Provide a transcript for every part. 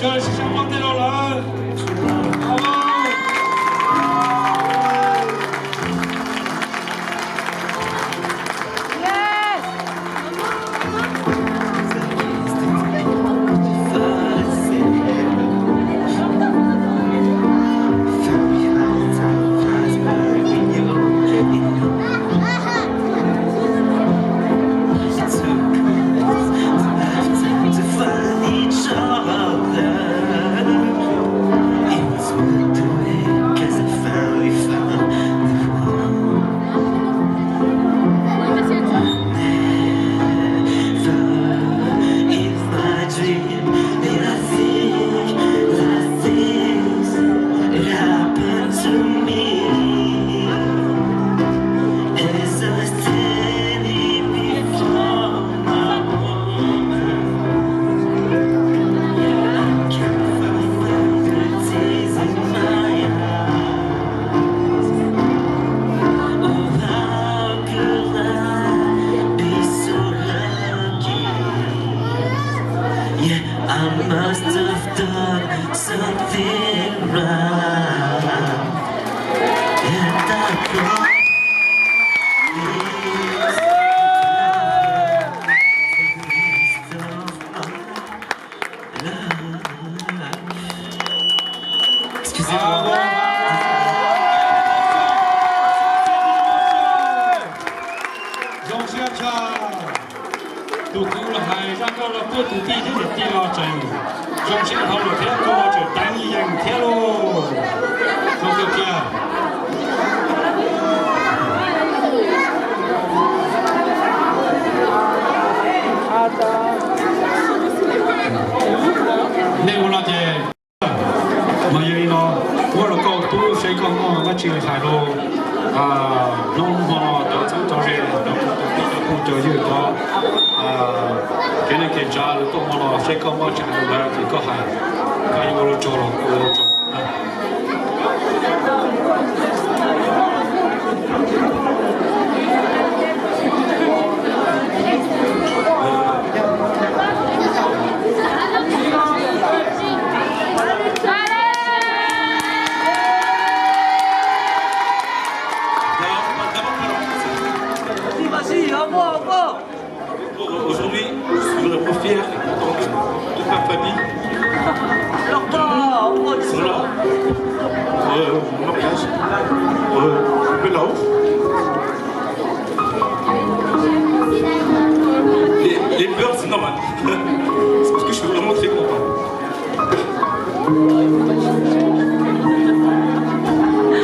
Sib sau muab tej laus lawm. Yeah, I must have done something wrong. And I promise to myself my love. Excusez-moi. Zoo siab tshaj. Tus kwv los hais zaj nkauj los tuaj tus tij thiab niam tij los tseem zoo siab dhau lawm thiab, koj los tseem teev yees thiab lauj. Zoo kawg kiag. Nej ua no ces mas yog li no, muab rau koj tub seb koj muaj dab tsi hais rau hnub hmo no cov txheeb cov ze, cov kwv cov tij cov phooj cov ywg cov kev neej kev tsav lawv tuaj hmo no seb koj muaj dab tsi hais rau lawv ces koj hais, koj yuav ua lus tsaug los ua lus tsaug. Aujourd'hui, je suis vraiment fier et content de toute ma famille. Tout le monde sont là. Euh, mon mariage. Euh, un peu là-haut. Les, les pleurs, c'est normal. C'est parce que je suis vraiment très content.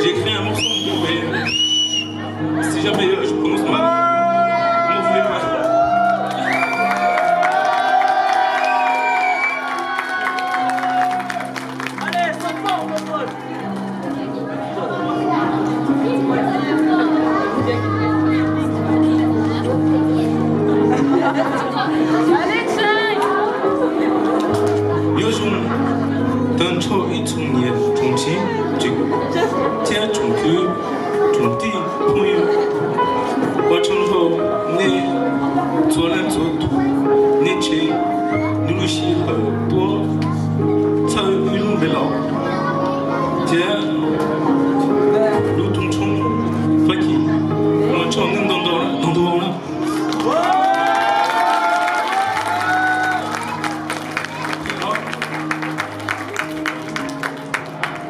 J'ai écrit un morceau, mais si jamais, euh, je prononce mal, m'en voulez pas. Allez, ça part, mon pote. Yuav zoo tag nrho ib tsoom niam tsoom txiv thiab tsoom kwv tsoom tij phooj ywg, ua tsaug rau nej txhua leej txhua tus, nej ntshe nej lub sij hawm tuaj txhawb wb lub npe laus thiab lub rooj tshoob Fab Kis, ua tsaug nej ntau ntau ntau ntau na.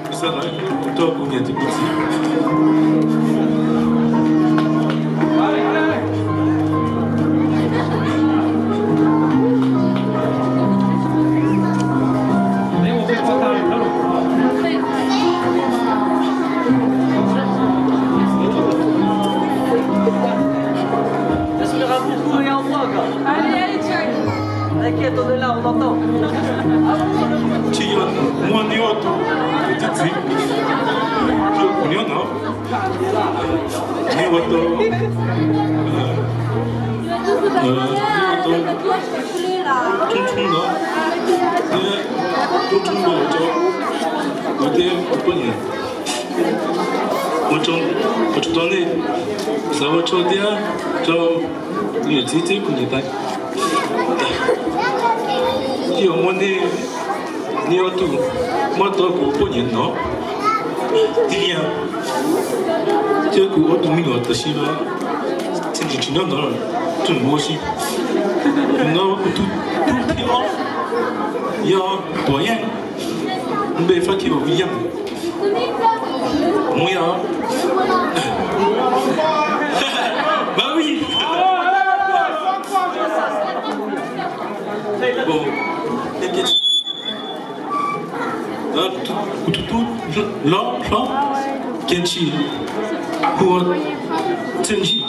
Kuv xav lawv rau kuv niam thiab kuv txiv. Respire un coup et au revoir, gars. Allez, allez, ciao. T'inquiète, on est là, on entend. Tsis yog muaj nej ua tus txiv, yog kuv nyob no, nej ua tus, nej ua tus rooj tshoob no, nej rooj tshoob no cov, kuv thiab kuv poj niam. Ua tsaug, ua tsaug rau nej, xav ua tsaug thiab rau niam txiv thiab kuv niam tais. Yog muaj nej Neb ob tug muab tau kuv poj niam no, Lilian, thiab kuv ob tug me nyuam tam sim no tseem tsis nyob ntawd, tseem ua si. No kuv tus tub thib ob yog Tuam Yeej, npe fab thib William. Mus yog Mavi. Kuv tus tub hlob hlob Kiaj Tshis, hu ua Txhiaj Ntsig,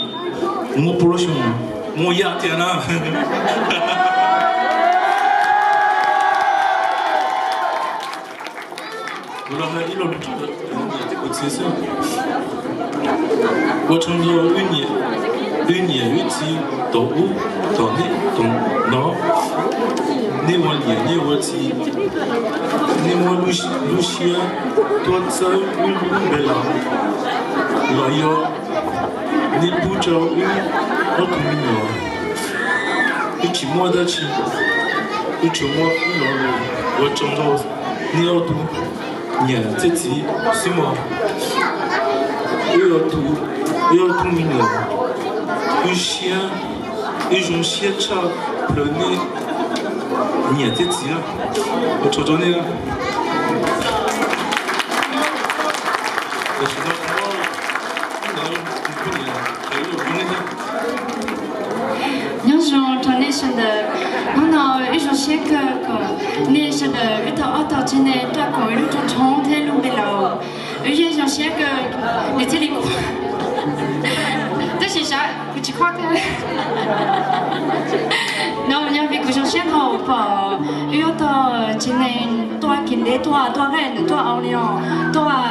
muaj pua lub xyoo, muaj yaj tiag na. Kuv los hais ib lo lus rau kuv niam thiab kuv txiv xwb. Ua tsaug rau wb niam wb txiv tom ub tom no, nej ua niam nej ua txiv, nej muab lub siab tuaj txawb wb lub npe los, los yog nej pub rau wb ob tug me nyuam, wb tsis muaj dab tsi, wb tsuas muaj wb los ua tsaug rau nej ob tug niam thiab txiv xwb mog. Wb ob tug me nyuam, wb siab, wb zoo siab tshaj plaws nej niam thiab txiv. Ua tsaug rau nej. Nyob zoo rau nej sawv daws, hnub no wb zoo siab kawg kom nej sawv daws wb tau ob tog tsev neeg tuaj koom wb lub rooj tshoob thiab lub npe laus. Wb yeej zoo siab kawg, nws thiaj li, tab sis sav kuv tsis khuab kawg. No yog vim kuv zoo siab dhau pom wb ob tog tsev neeg tuaj kev ntev tuaj, tuaj Vaj Nam, tuaj Au Li Os, tuaj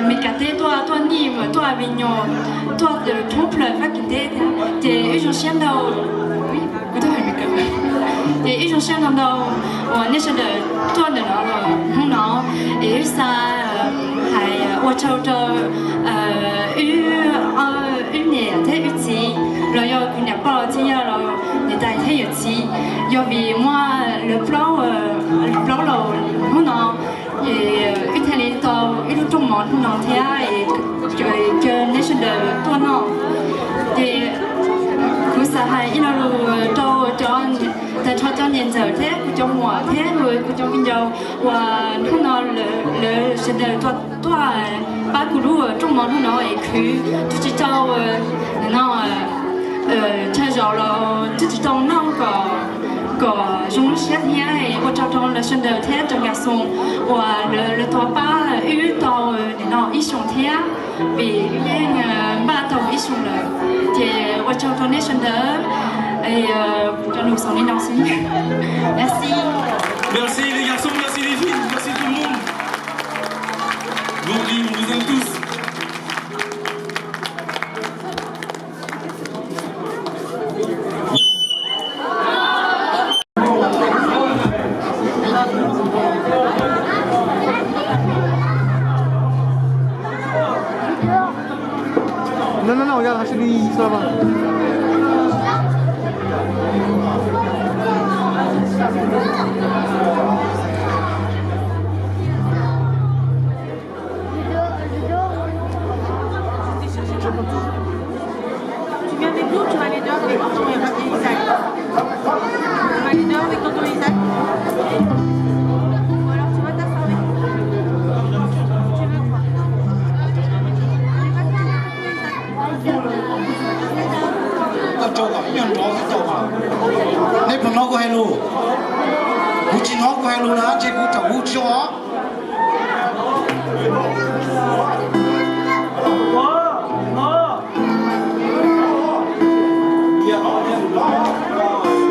Mes Kas teb, tuaj, tuaj Nij Mas, tuaj Vis Nyos, tuaj thoob plaws Fab Kis teb, ces wb zoo siab ntau. Kuv tuaj hais Mes Kas. Ces wb zoo siab ntau ntau uas nej sawv daws tuaj ntawm no los hnub no, es wb xav hais ua tsaug rau wb, wb niam thiab wb txiv, los yog kuv niam pog thiab yog los niam tais thiab yawm txiv, yog vim muaj lawv plaub, plaub los hnub no, es wb thiaj li tau ib lub rooj mov hnub no thiab, es caw nej sawv daws tuaj noj. Ces kuv xav hais ib lo lus rau cov, tag nrho cov niam ntxawm thiab kuv cov muam thiab kuv cov viv ncaus uas hnub no lawv sawv daws tuaj pab kuv lub rooj mov hnub no es khwv twb tsis tau, no, chaw zaum los twb tsis tau noj kom, kom zoo lub siab thiab. Ua tsaug rau lawv sawv daws thiab rau Nkaj Xoo uas lawv tau pab wb tau no ib xyoos thiab, vim wb yeej npaj tau ib xyoos lawm. Ces ua tsaug rau nej sawv daws. Cov lus xaus li no xwb. Merci. Merci les garçons, merci les filles, merci tout le monde. Bon, et on vous aime tous. Non, non, non, regarde, Rachel, il sort là-bas. Tu viens avec nous, tu vas aller dehors avec tonton Isaac. Tu vas aller dehors avec tonton Isaac. Ou alors tu vas t'asseoir avec nous. Tu veux quoi ? Allez, vas-y, tonton Isaac. Koj rau kom ib nyuag nrov xwb tau mas. Neb puas hnov kuv hais lus? Kuv tsis hnov kuv hais lus na, ntshe kuv tsaum kuv tsis os.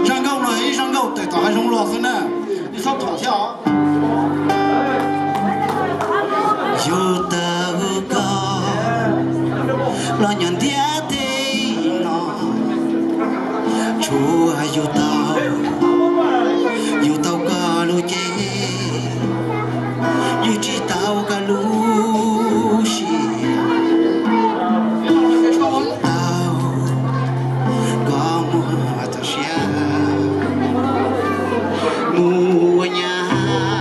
Zaj nkauj no ib zaj nkauj tawm tom hav zoov los xwb na, ib txhob thuam thiab os. Yug tau koj los nyob ntiaj teb no, tsuas yug tau, yug tau koj lub cev, yug tsis tau koj lub siab. Tau koj muag txoj sia mus ua nyab.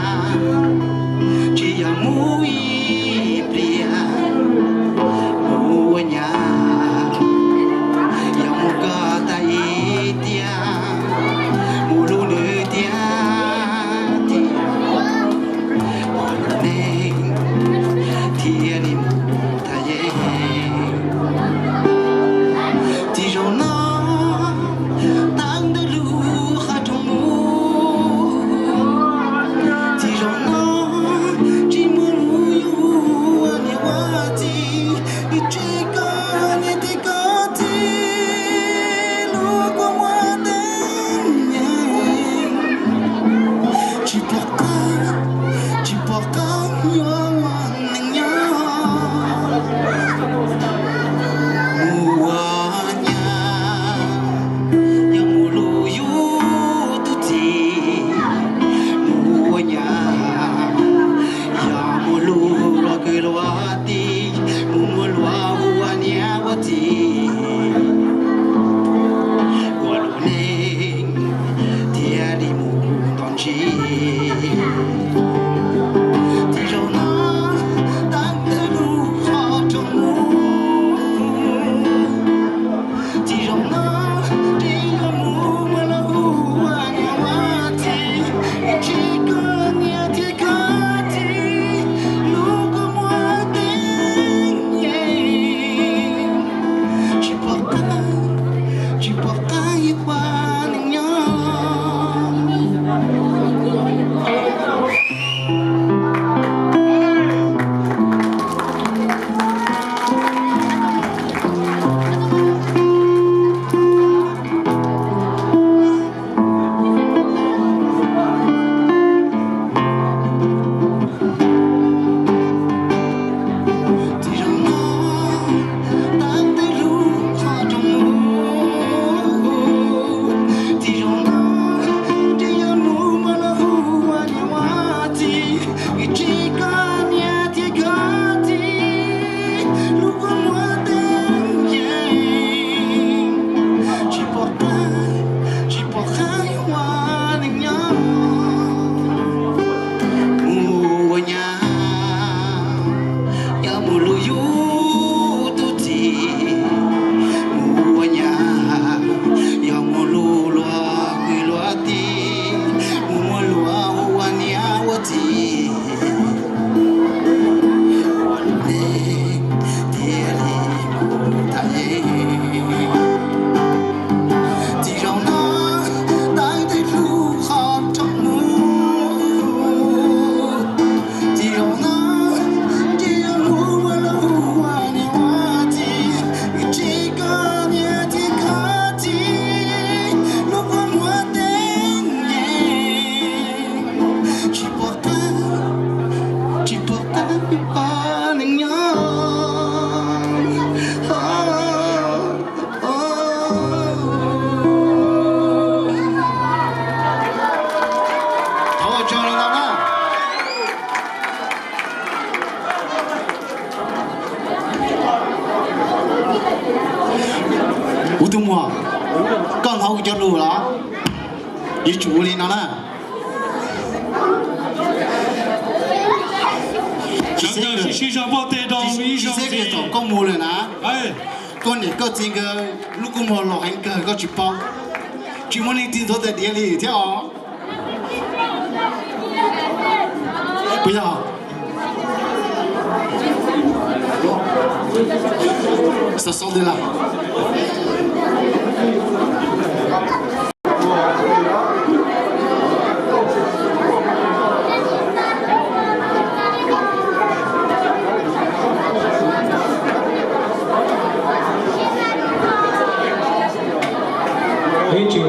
Lus los, yuav tsum ua li no na. Sawv daws sib sib zog npuaj tes rau ib zaug ntxiv. Koj mus lawm na, koj niam koj txiv nkawd lub kua muag los heev kawg koj tsis paub. Tsis muaj leej twg nthuav tais diav li thiab os. Puas yog? Xav xav ntawd lawm. Ib tsis,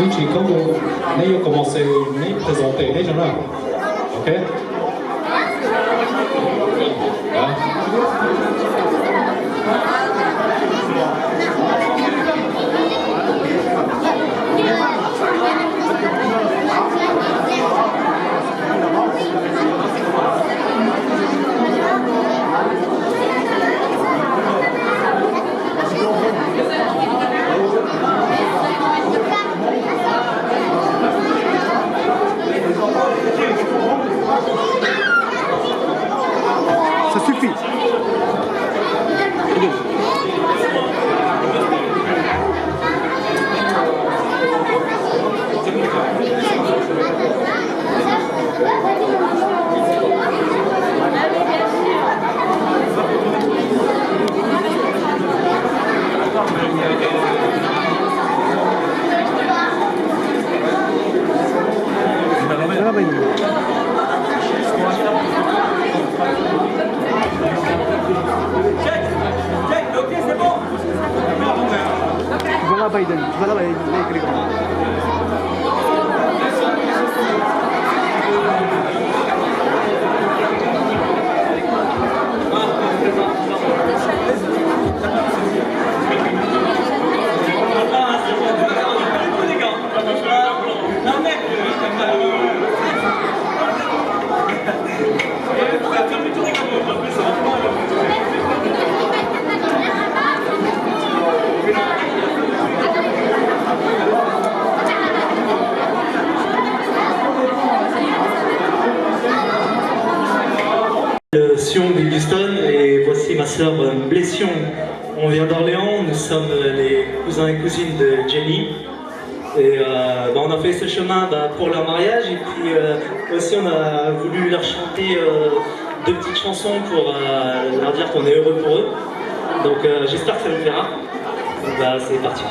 ib tsis koob mus, neb yuav kom mos xwm neb present neb zoo na. Ok. Ça suffit. Voilà Biden, voilà Biden. Le Sion Binguston et voici ma sœur, euh, Blession. On vient d'Orléans, nous sommes, euh, les cousins et cousines de Jenny. Et, euh, bah, on a fait ce chemin, bah, pour leur mariage et puis, euh, aussi on a voulu leur chanter, euh, deux petites chansons pour, euh, leur dire qu'on est heureux pour eux. Donc, euh, j'espère que ça vous plaira. Bah, c'est parti.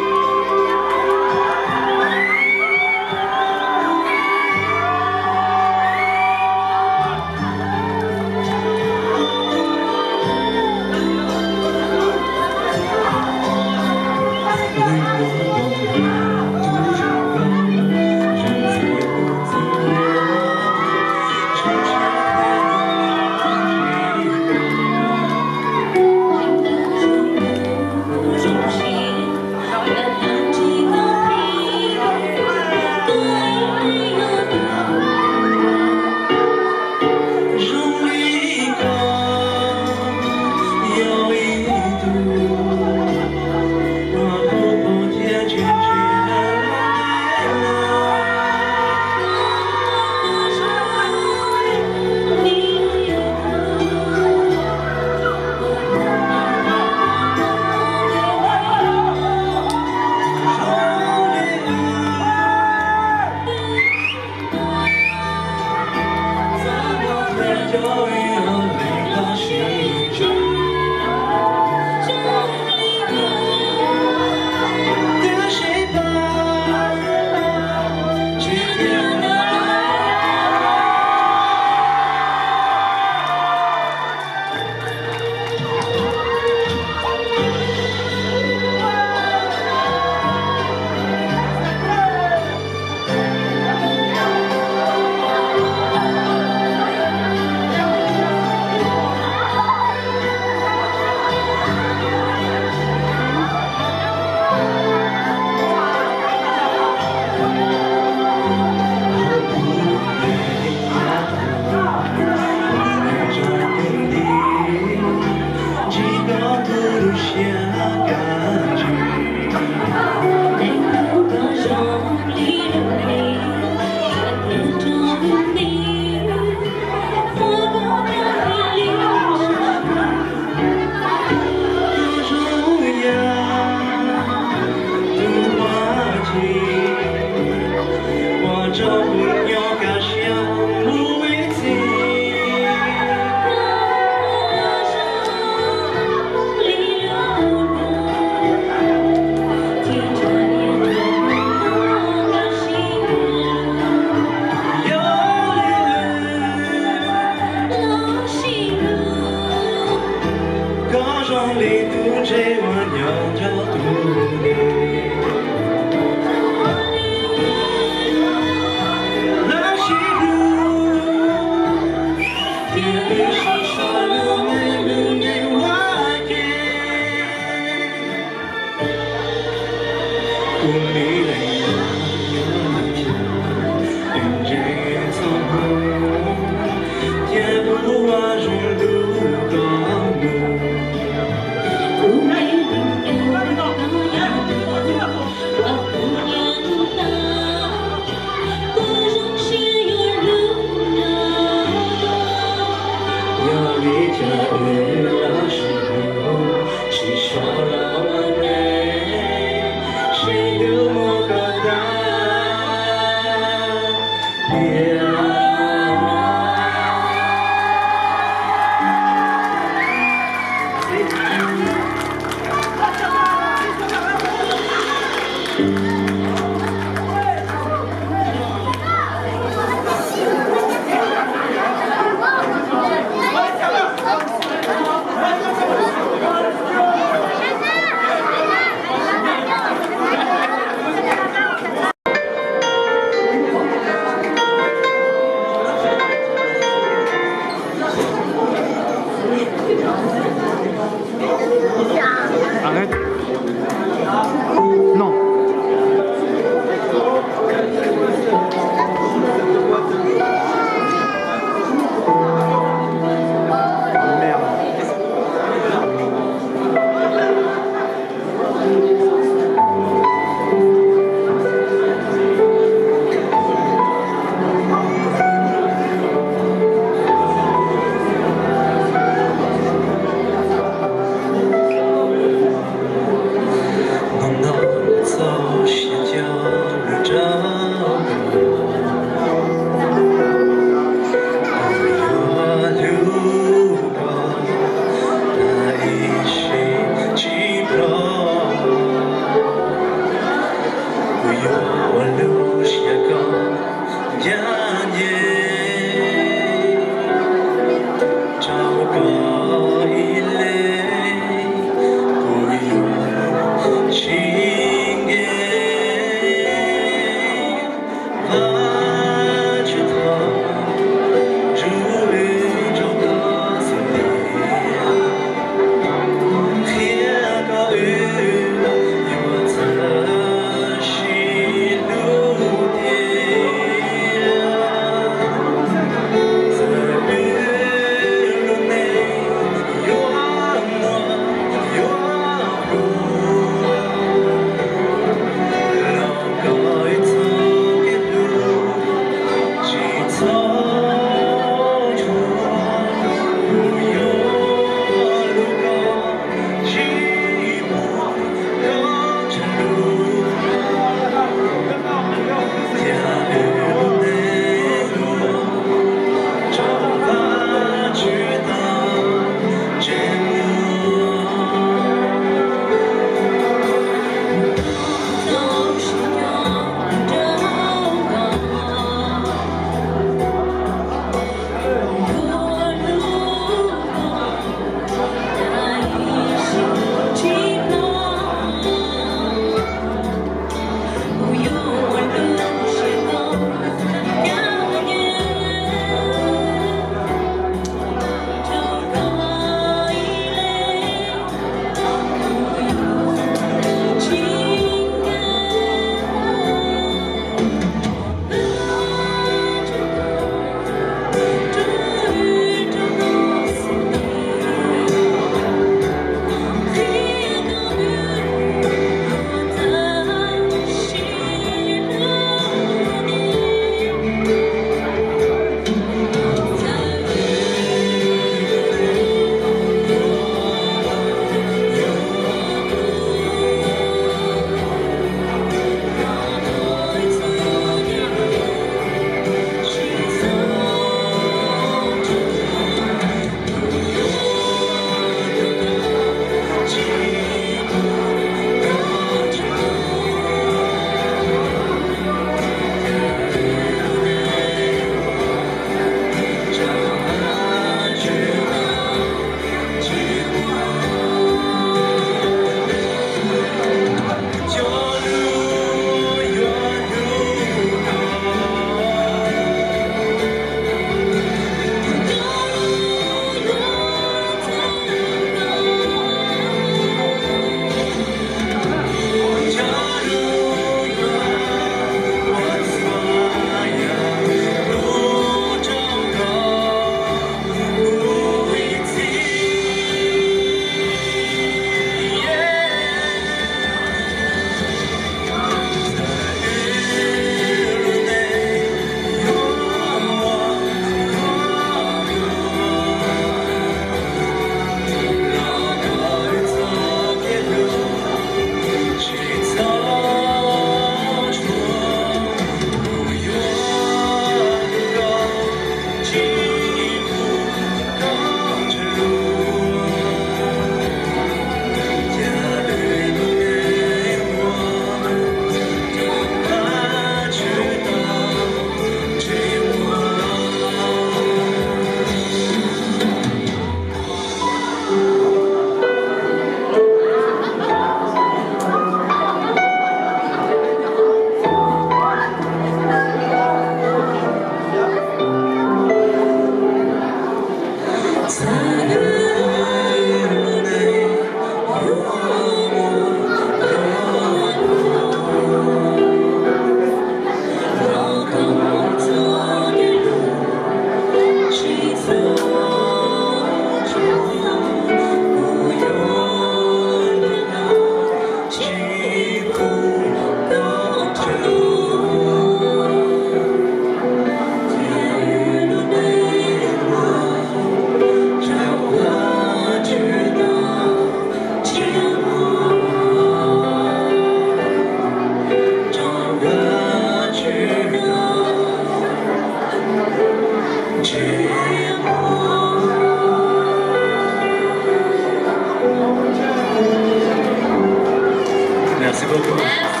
Merci beaucoup.